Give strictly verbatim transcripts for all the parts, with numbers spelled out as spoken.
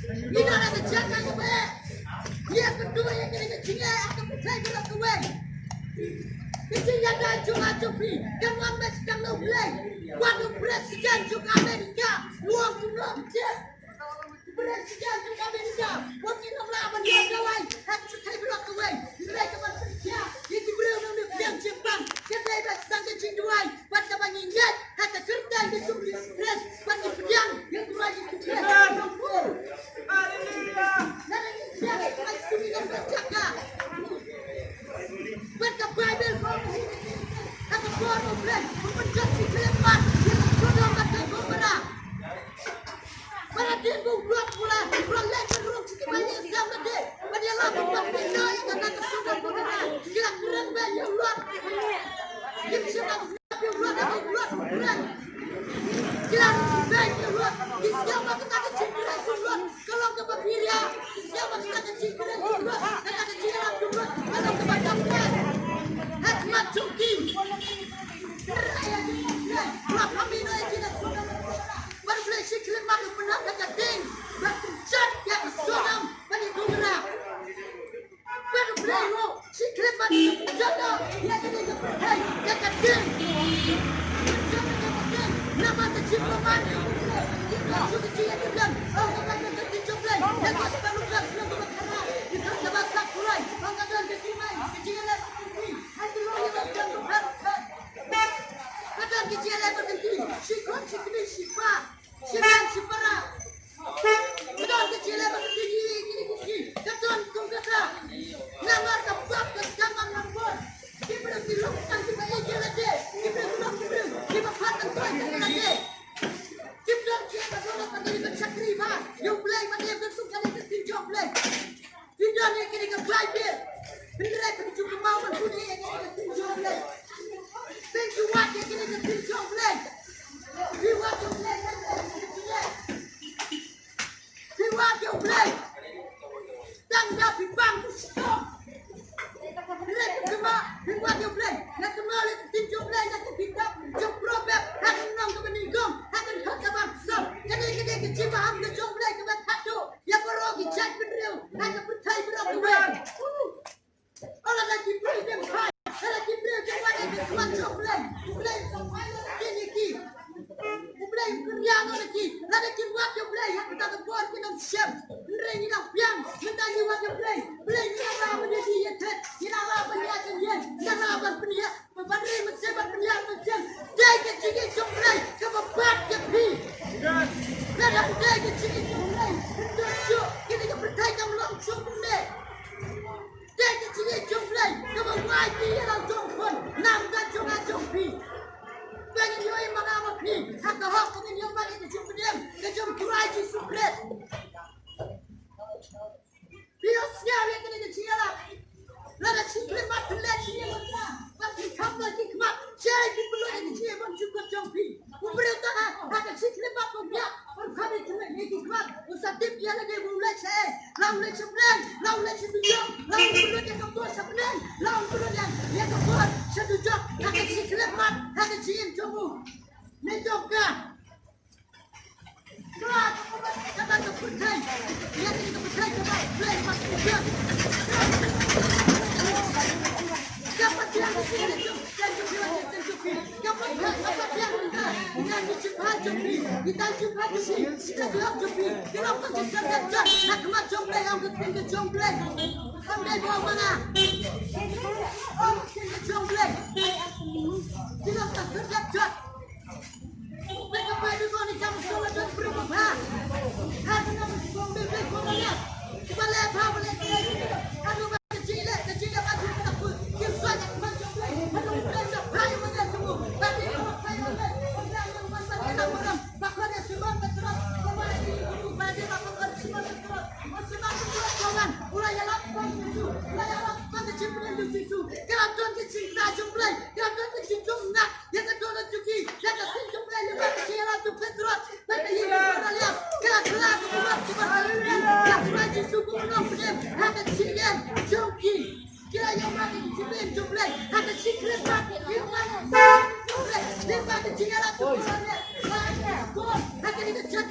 Ïa kane ka jaka kaba eh, ïa kane ka jingeh ha ka pyrthei baroh kawei. Ka jingïada jong nga jong phi kan wan beit tang na U Blei. Wat u president jong ka Amerika u ong kumno, u president jong ka Amerika u ong, ngim lah ban ïoh dawai ha ka pyrthei baroh kawei. Hynrei ka ban pynjah ïa ki briew nongpdiang jingpang ka dei beit tang ka jingduwai. Bad kaba ngi ngeit ha ka kyrteng ka jong u Jisu Khrist, bad ngi pdiang ïa u Trai Jisu Khrist. Haleluya. Lada ngi pdiang ïa u Trai Jisu Khrist, ngi pdiang ïa ka. Bad ka Baibl ka ong, ha ka por U Blei u pynjot shi khyllipmat ïa ka Sodom bad ka Gomorrah. Ba la dei ba u Lot u la, u la leh ka rung sha kiba ïashem lade ban ïalam bad ban pyndonkam ïa ka Sodom Gomorrah. Ki la kren beiñ ïa u Lot. Kim shym la sngap ïa u Lot, ïa u Lot u kren. Ki la kren beiñ ïa u Lot. Ki sngap ba kata ka jingkren u Lot ka long kaba pyrshah. Ki sngap ba kata ka jingkren u Lot, kata ka jingïalam u Lot ka long kaba donkam. Hynrei ma jong ki, u la pynmih noh ïa ki na Sodom. Bad U Blei shi khyllipmat u pynhap ïa ka ding ban pynjot ïa ka Sodom bad ïa ka Gomorrah. Bad U Blei ruh shi khyllipmat u pynjot ïa kane ka pyrthei ïa ka ding. Pynjot ïa ka ding namar ka jingbymman jong U Blei. Ki la shu ki jingïaid ki blem. Ong ka Baibl ka dei jong U Blei. Ïa ka sngewthuh ka sngewthuh ka ba khara. Ïa ka ba sngewthuh. Ong ka don ka jingmai ka jingïaleh. Ka don ki jingïaleh ba kynti, shi khun shi kmie shi kpa, shi nong shi para. Ka don ki jingïaleh ba kynti, ki, ki, ki, ki, ka don kum kata. Namar ka bap ka skam am nambor. Ki briew ki long tang kiba ïeit ïa lade, ki briew ki long ki briew kiba phat tang toi tang ïa lade. Kim don ki ba don ba ki ba shakri ba ïa U Blei ba ïa ka suk ka ïa ka ktien jong U Blei. Phi don ïa kane ka Baibl. Hynrei phi ju kynmaw ban pule ïa kane ka ktien jong U Blei. Phi ju wad ïa kane ka ktien jong U Blei. Phi wad ïa U Blei. Phi wad ïa U Blei. Tang da phi pang phi shitom. Hynrei phi kynmaw, phi wad ïa U Blei. Nga kynmaw ïa ka ktien jong U Blei na ka kitab jong Proverb. Ha ka lynnong kaba nyngkong, ha ka dkhot kaba saw. Kane ka dei ka jingbaham ka jong U Blei kaba khatduh ïa baroh ki jaitbynriew ha ka pyrthei baroh kawei. Lada ki briew kim phai, lada ki briew kim wad ïa ka khmat jong U Blei, U Blei u sa phai noh ïa ki. U Blei u kynriah noh ïa ki. Lada kim wad ïa U Blei ha kata ka por kin ym shem. Hynrei ngi dang biang mynta ngi wad ïa U Blei. U Blei ngi dang lah ban ïa ki ïa thet, ngi dang lah ban ïa ki ïa, ngi dang lah ban pynïa. Ba ban ri mynsiem, ban pynïar mynsiem. Dei ka jingïeit jong U Blei kaba bat ïa phi. Lada dei ka jingïeit jong U Blei, hynrei shuh kine ki pyrthei kam long shuh kumne. Dei ka jingïeit jong U Blei kaba wai phi ïa la jong khun, na bynta jong nga jong phi. Ba ngin ïohi ma nga ma phi ha ka hok, ba ngin ïohi ma ka jingpynim ka jong U Trai Jisu Khrist. Phi ïohsngew ïa kane ka jingïalang. Lada shi khyllipmat phi leh jingïalang, ba phi kham noh ki khmat, shai phi pynlong ïa ka jingïalang jong phi. U briew tang ha, ha ka shi khyllipmat ba u biang, ba u kham ïa ki khmat, u sa tip ïa lade ba u leit shaei, la u leit sha bneng, la u leit sha dujok, la u pynlong ïa ka bor sha bneng, la u pynlong ïa, ïa ka bor sha dujok, ha ka shi khyllipmat, ha ka jingim jong u. Ne jong ka. Ïa ka dohnud jong ki, ïa ka dohnud jong U Blei, lyngba ka jingïalam jong u Petros, bad ka ïing jong u Kornelius, ka la kylla ka burom kiba sah ïa u Trai Jisu kum u nongpynim ha ka jingim jong ki. Ki la ïoh mad ïa ka jingim jong U Blei ha ka shi khyllipmat, lyngba ka jingïalam jong u Kornelius, ha ka Yes, amen.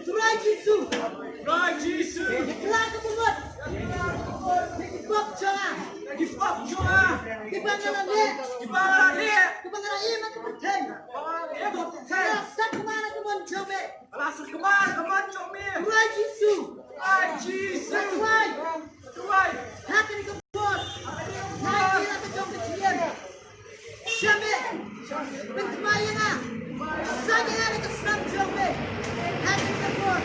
Trai Jisu. Trai Jisu. Kla ka bynta. Ki pop jong nga. Ki pop jong nga. Kiba nga la leh. Kiba nga la leh. Kiba nga la im ha ka pyrthei. Kiba nga la im ha ka pyrthei. Nga la sah kmie ha ka mon jong me. Nga la sah kmie ha ka mon jong me. Trai Jisu. Trai Jisu. Trai. Trai. Ha kane ka por. Ha kane ka jong ka jingim. Shame. Pynthikna ïa nga. Sa ïa nga da ka snam jong me. Ha kane ka por.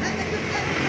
Ha kane ka por.